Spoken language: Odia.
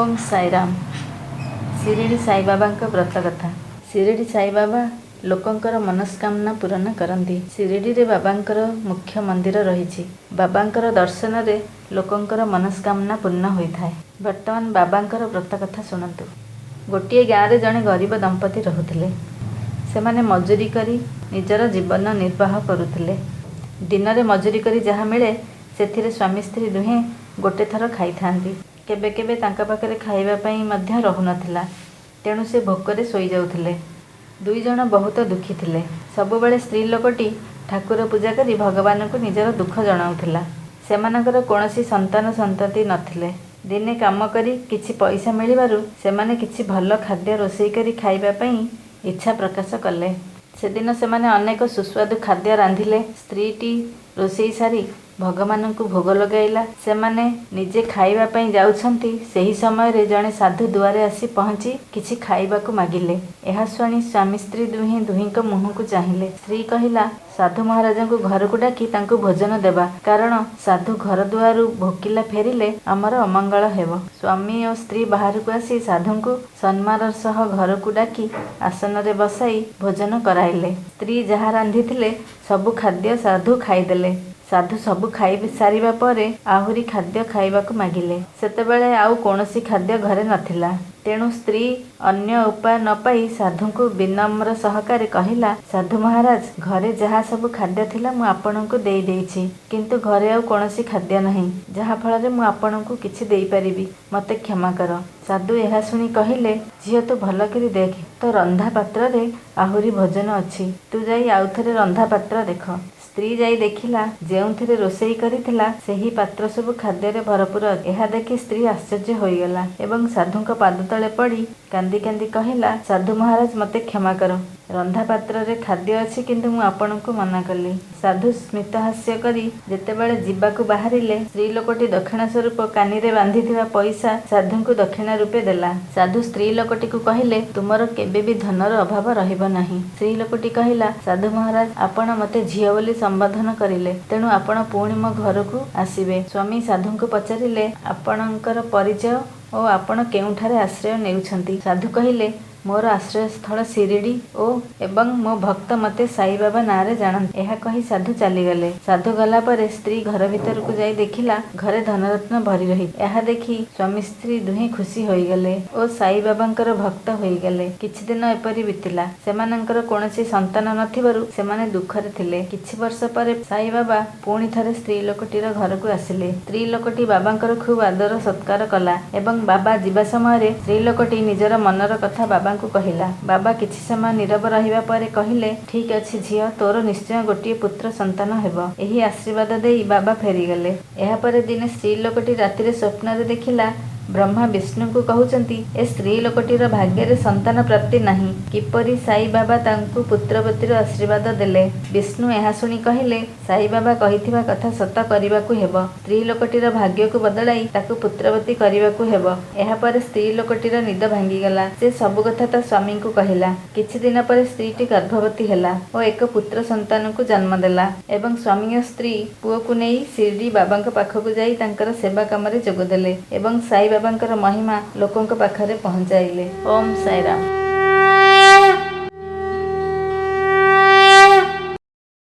ଓମ୍ ସାଇରାମ। ଶିରିଡ଼ି ସାଇବାବାଙ୍କ ବ୍ରତ କଥା। ଶିରିଡ଼ି ସାଇବାବା ଲୋକଙ୍କର ମନସ୍କାମନା ପୂରଣ କରନ୍ତି। ଶିରିଡ଼ିରେ ବାବାଙ୍କର ମୁଖ୍ୟ ମନ୍ଦିର ରହିଛି। ବାବାଙ୍କର ଦର୍ଶନରେ ଲୋକଙ୍କର ମନସ୍କାମନା ପୂର୍ଣ୍ଣ ହୋଇଥାଏ। ବର୍ତ୍ତମାନ ବାବାଙ୍କର ବ୍ରତ କଥା ଶୁଣନ୍ତୁ। ଗୋଟିଏ ଗାଁରେ ଜଣେ ଗରିବ ଦମ୍ପତି ରହୁଥିଲେ। ସେମାନେ ମଜୁରୀ କରି ନିଜର ଜୀବନ ନିର୍ବାହ କରୁଥିଲେ। ଦିନରେ ମଜୁରୀ କରି ଯାହା ମିଳେ, ସେଥିରେ ସ୍ୱାମୀ ସ୍ତ୍ରୀ ଦୁହେଁ ଗୋଟେ ଥର ଖାଇଥାନ୍ତି। କେବେ କେବେ ତାଙ୍କ ପାଖରେ ଖାଇବା ପାଇଁ ମଧ୍ୟ ରହୁନଥିଲା, ତେଣୁ ସେ ଭୋକରେ ଶୋଇଯାଉଥିଲେ। ଦୁଇ ଜଣ ବହୁତ ଦୁଃଖୀ ଥିଲେ। ସବୁବେଳେ ସ୍ତ୍ରୀ ଲୋକଟି ଠାକୁର ପୂଜା କରି ଭଗବାନଙ୍କୁ ନିଜର ଦୁଃଖ ଜଣାଉଥିଲା। ସେମାନଙ୍କର କୌଣସି ସନ୍ତାନ ସନ୍ତତି ନଥିଲେ। ଦିନେ କାମ କରି କିଛି ପଇସା ମିଳିବାରୁ ସେମାନେ କିଛି ଭଲ ଖାଦ୍ୟ ରୋଷେଇ କରି ଖାଇବା ପାଇଁ ଇଚ୍ଛା ପ୍ରକାଶ କଲେ। ସେଦିନ ସେମାନେ ଅନେକ ସୁସ୍ୱାଦୁ ଖାଦ୍ୟ ରାନ୍ଧିଲେ। ସ୍ତ୍ରୀଟି ରୋଷେଇ ସାରି ଭଗବାନଙ୍କୁ ଭୋଗ ଲଗାଇଲା। ସେମାନେ ନିଜେ ଖାଇବା ପାଇଁ ଯାଉଛନ୍ତି, ସେହି ସମୟରେ ଜଣେ ସାଧୁ ଦୁଆରେ ଆସି ପହଞ୍ଚି କିଛି ଖାଇବାକୁ ମାଗିଲେ। ଏହା ଶୁଣି ସ୍ୱାମୀ ସ୍ତ୍ରୀ ଦୁହେଁ ଦୁହିଁଙ୍କ ମୁହଁକୁ ଚାହିଁଲେ। ସ୍ତ୍ରୀ କହିଲା, ସାଧୁ ମହାରାଜଙ୍କୁ ଘରକୁ ଡାକି ତାଙ୍କୁ ଭୋଜନ ଦେବା, କାରଣ ସାଧୁ ଘର ଦୁଆରୁ ଭୋକିଲା ଫେରିଲେ ଆମର ଅମଙ୍ଗଳ ହେବ। ସ୍ୱାମୀ ଓ ସ୍ତ୍ରୀ ବାହାରକୁ ଆସି ସାଧୁଙ୍କୁ ସମ୍ମାନର ସହ ଘରକୁ ଡାକି ଆସନରେ ବସାଇ ଭୋଜନ କରାଇଲେ। ସ୍ତ୍ରୀ ଯାହା ରାନ୍ଧିଥିଲେ ସବୁ ଖାଦ୍ୟ ସାଧୁ ଖାଇଦେଲେ। ସାଧୁ ସବୁ ଖାଇ ସାରିବା ପରେ ଆହୁରି ଖାଦ୍ୟ ଖାଇବାକୁ ମାଗିଲେ। ସେତେବେଳେ ଆଉ କୌଣସି ଖାଦ୍ୟ ଘରେ ନଥିଲା। ତେଣୁ ସ୍ତ୍ରୀ ଅନ୍ୟ ଉପାୟ ନ ପାଇ ସାଧୁଙ୍କୁ ବିନମ୍ର ସହକାରେ କହିଲା, ସାଧୁ ମହାରାଜ, ଘରେ ଯାହା ସବୁ ଖାଦ୍ୟ ଥିଲା ମୁଁ ଆପଣଙ୍କୁ ଦେଇ ଦେଇଛି, କିନ୍ତୁ ଘରେ ଆଉ କୌଣସି ଖାଦ୍ୟ ନାହିଁ, ଯାହାଫଳରେ ମୁଁ ଆପଣଙ୍କୁ କିଛି ଦେଇପାରିବି। ମୋତେ କ୍ଷମା କର। ସାଧୁ ଏହା ଶୁଣି କହିଲେ, ଝିଅ, ତୁ ଭଲ କରି ଦେଖ, ତୋ ରନ୍ଧା ପାତ୍ରରେ ଆହୁରି ଭୋଜନ ଅଛି। ତୁ ଯାଇ ଆଉଥରେ ରନ୍ଧା ପାତ୍ର ଦେଖ। ସ୍ତ୍ରୀ ଯାଇ ଦେଖିଲା, ଯେଉଁଥିରେ ରୋଷେଇ କରିଥିଲା ସେହି ପାତ୍ର ସବୁ ଖାଦ୍ୟରେ ଭରପୁର। ଏହା ଦେଖି ସ୍ତ୍ରୀ ଆଶ୍ଚର୍ଯ୍ୟ ହୋଇଗଲା ଏବଂ ସାଧୁଙ୍କ ପାଦ ତଳେ ପଡ଼ି କାନ୍ଦି କାନ୍ଦି କହିଲା, ସାଧୁ ମହାରାଜ, ମୋତେ କ୍ଷମା କର। ରନ୍ଧା ପାତ୍ରରେ ଖାଦ୍ୟ ଅଛି, କିନ୍ତୁ ମୁଁ ଆପଣଙ୍କୁ ମନା କଲି। ସାଧୁ ସ୍ମିତହାସ୍ୟ କରି ଯେତେବେଳେ ଯିବାକୁ ବାହାରିଲେ, ସ୍ତ୍ରୀ ଲୋକଟି ଦକ୍ଷିଣା ସ୍ୱରୂପ କାନିରେ ବାନ୍ଧିଥିବା ପଇସା ସାଧୁଙ୍କୁ ଦକ୍ଷିଣା ରୂପେ ଦେଲା। ସାଧୁ ସ୍ତ୍ରୀ ଲୋକଟିକୁ କହିଲେ, ତୁମର କେବେ ବି ଧନର ଅଭାବ ରହିବ ନାହିଁ। ସ୍ତ୍ରୀ ଲୋକଟି କହିଲା, ସାଧୁ ମହାରାଜ, ଆପଣ ମୋତେ ଝିଅ ବୋଲି ସମ୍ବୋଧନ କରିଲେ, ତେଣୁ ଆପଣ ପୁଣି ମୋ ଘରକୁ ଆସିବେ। ସ୍ୱାମୀ ସାଧୁଙ୍କୁ ପଚାରିଲେ, ଆପଣଙ୍କର ପରିଚୟ ଓ ଆପଣ କେଉଁଠାରେ ଆଶ୍ରୟ ନେଉଛନ୍ତି? ସାଧୁ କହିଲେ, ମୋର ଆଶ୍ରୟସ୍ଥଳ ଶିରିଡ଼ି ଓ ଏବଂ ମୋ ଭକ୍ତ ମୋତେ ସାଇବାବା ନାଁରେ ଜାଣନ୍ତି। ଏହା କହି ସାଧୁ ଚାଲିଗଲେ। ସାଧୁ ଗଲା ପରେ ସ୍ତ୍ରୀ ଘର ଭିତରକୁ ଯାଇ ଦେଖିଲା, ଘରେ ଧନରତ୍ନ ଭରି ରହିଛି। ଏହା ଦେଖି ସ୍ୱାମୀ ସ୍ତ୍ରୀ ଦୁହେଁ ଖୁସି ହୋଇଗଲେ ଓ ସାଇବାବାଙ୍କର ଭକ୍ତ ହୋଇଗଲେ। କିଛି ଦିନ ଏପରି ବିତିଲା। ସେମାନଙ୍କର କୌଣସି ସନ୍ତାନ ନଥିବାରୁ ସେମାନେ ଦୁଃଖରେ ଥିଲେ। କିଛି ବର୍ଷ ପରେ ସାଇବାବା ପୁଣି ଥରେ ସ୍ତ୍ରୀ ଲୋକଟିର ଘରକୁ ଆସିଲେ। ସ୍ତ୍ରୀ ଲୋକଟି ବାବାଙ୍କର ଖୁବ୍ ଆଦର ସତ୍କାର କଲା ଏବଂ ବାବା ଯିବା ସମୟରେ ସ୍ତ୍ରୀ ଲୋକଟି ନିଜର ମନର କଥା ବାବାଙ୍କୁ କହିଲା। ବାବା କିଛି ସମୟ ନୀରବ ରହିବା ପରେ କହିଲେ, ଠିକ୍ ଅଛି ଝିଅ, ତୋର ନିଶ୍ଚୟ ଗୋଟିଏ ପୁତ୍ର ସନ୍ତାନ ହେବ। ଏହି ଆଶୀର୍ବାଦ ଦେଇ ବାବା ଫେରିଗଲେ। ଏହାପରେ ଦିନେ ସ୍ତ୍ରୀ ଲୋକଟି ରାତିରେ ସ୍ୱପ୍ନରେ ଦେଖିଲା, ବ୍ରହ୍ମା ବିଷ୍ଣୁଙ୍କୁ କହୁଛନ୍ତି, ଏ ସ୍ତ୍ରୀ ଲୋକଟିର ଭାଗ୍ୟରେ ସନ୍ତାନ ପ୍ରାପ୍ତି ନାହିଁ, କିପରି ସାଇ ବାବା ତାଙ୍କୁ ପୁତ୍ରବତୀର ଆଶୀର୍ବାଦ ଦେଲେ? ବିଷ୍ଣୁ ଏହା ଶୁଣି କହିଲେ, ସାଇବାବା କହିଥିବା କଥା ସତ କରିବାକୁ ହେବ। ସ୍ତ୍ରୀ ଲୋକଟିର ଭାଗ୍ୟକୁ ବଦଳାଇ ତାକୁ ପୁତ୍ରବତୀ କରିବାକୁ ହେବ। ଏହାପରେ ସ୍ତ୍ରୀ ଲୋକଟିର ନିଦ ଭାଙ୍ଗିଗଲା। ସେ ସବୁ କଥା ତା ସ୍ୱାମୀଙ୍କୁ କହିଲା। କିଛି ଦିନ ପରେ ସ୍ତ୍ରୀଟି ଗର୍ଭବତୀ ହେଲା ଓ ଏକ ପୁତ୍ର ସନ୍ତାନକୁ ଜନ୍ମ ଦେଲା ଏବଂ ସ୍ୱାମୀ ଓ ସ୍ତ୍ରୀ ପୁଅକୁ ନେଇ ଶିରିଡ଼ି ବାବାଙ୍କ ପାଖକୁ ଯାଇ ତାଙ୍କର ସେବା କାମରେ ଯୋଗ ଦେଲେ ଏବଂ ସାଇ ବାବାଙ୍କର ମହିମା ଲୋକଙ୍କ ପାଖରେ ପହଞ୍ଚାଇଲେ। ଓମ୍ ସାଇରାମ।